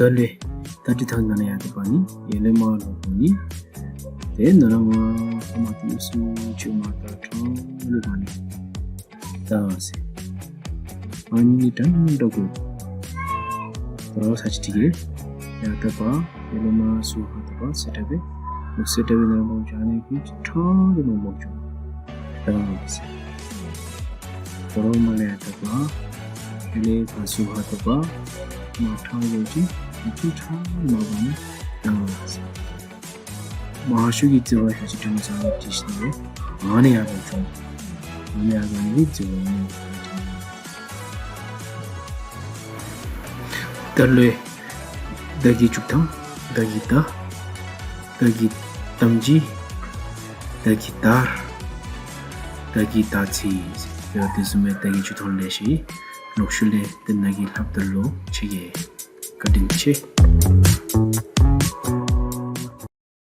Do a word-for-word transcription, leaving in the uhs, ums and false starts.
ད་ལས་ད་འདི་ཐང་ནང་ན་ཡར་ད་པ་ནི་ཡར་ལས་མར་ལོག་པ་ནི། ཏེ་ནང་ན་མར་ཧོ་མ་ཏི་ཡུ་སུ་ཅིག་མར་ད་ཁྲང་ལས་པ་ནི་ད་ཟེར། ཨ་ནི་ད་འདྲ་གོ། ད་ར་ས་ཅི་ཏི་གེ་ཡར་ད་པ་ཡར་ལས་མར་སུ་ཧ་ད་པ་སེ་ད་པེ་ལོག་སེ་ད་པེ་ནང་མར་ཅ་ནེ་གི་ཁྲང་ལས་མར་མོ་ཅོ་ད་ཟེར། ད་ར་མར་ལས་ཡར་ད་པ་ཡར་ལས་མར་སུ་ཧ་ད་པ་མར་ཁྲང་ལས་ཅི་ཁྲང་ལས་མར་པ་ནི་ད་ཟེར། མ་ཧ་ཤུ་གི་ཙི་བ་ཤ་ཅི་ཏི་མ་ས་ཏི་ཤི་ནེ་ཨ་ནི་ཡར་ལོག་ཅོ། ཨ་ནི་ཡར་ལོག་ནི་ཙི་བ་ནི། ད་ལས་ད་གི་ཅུག་ཐང་ད་གི་ད་ད་གི་དམ་ཅི་ད་གི་དར་ད་གི་ད་ཚི་ཡ་དེ་བཟུམ་མའི་ད་གི་ཅུག་ཐང་ལས་ཤི་ལོག་ཤུལ་ལས་ཏེ་ནཱ་གི་ལྷབ་ད་ལོག་ཆི་གེ། བཀའ་དྲིན་ཆེ།